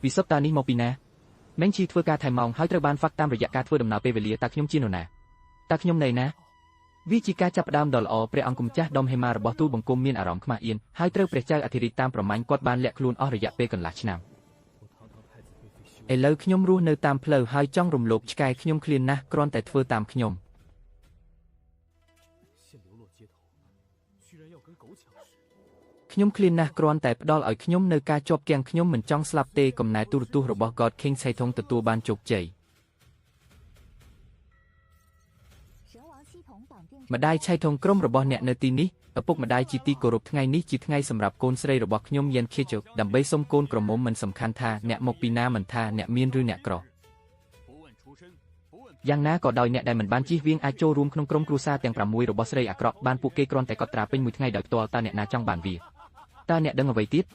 វិសុទ្ធតើនេះមកពីណាម៉េងឈីធ្វើការថែមម៉ោងហើយត្រូវបានហ្វាក់តាមរយៈការធ្វើដំណើរពេលវេលាតើខ្ញុំជានរណាតើខ្ញុំនៅណាវាជាការចាប់ផ្ដើមដ៏ល្អព្រះអង្គម្ចាស់ដុំហេម៉ារបស់ទូលបង្គំមានអារម្មណ៍ខ្មាស់អៀនហើយត្រូវព្រះចៅអធិរាជតាមប្រមាញ់គាត់បានលាក់ខ្លួនអស់រយៈពេលកន្លះឆ្នាំឥឡូវខ្ញុំរស់នៅតាមផ្លូវហើយចង់រំលោភឆ្កែខ្ញុំឃ្លានណាស់គ្រាន់តែធ្វើតាមខ្ញុំខ្ញុំឃ្លានណាស់គ្រាន់តែផ្ដល់ឲ្យខ្ញុំនៅការជាប់គាំងខ្ញុំមិនចង់ស្លាប់ទេកំណែទូរទស្សន៍របស់ God King ឆៃថងទទួលបានជោគជ័យម្ដាយឆៃថងក្រុមរបស់អ្នកនៅទីនេះឪពុកម្ដាយជាទីគោរពថ្ងៃនេះជាថ្ងៃសម្រាប់កូនស្រីរបស់ខ្ញុំយ៉ានខេជដើម្បីសុំកូនក្រមុំមិនសំខាន់ថាអ្នកមកពីណាមិនថាអ្នកមានឬអ្នកក្រយ៉ាងណាក៏ដោយអ្នកដែលមិនបានជៀសវាងអាចចូលរួមក្នុងក្រុមគ្រួសារទាំង6របស់ស្រីអាក្រក់បានពួកគេគ្រាន់តែកត់ត្រាពេញមួយថ្ងៃដោយផ្ទាល់តើអ្នកណាចង់បានវាតើអ្នកដឹងអ្វីទៀត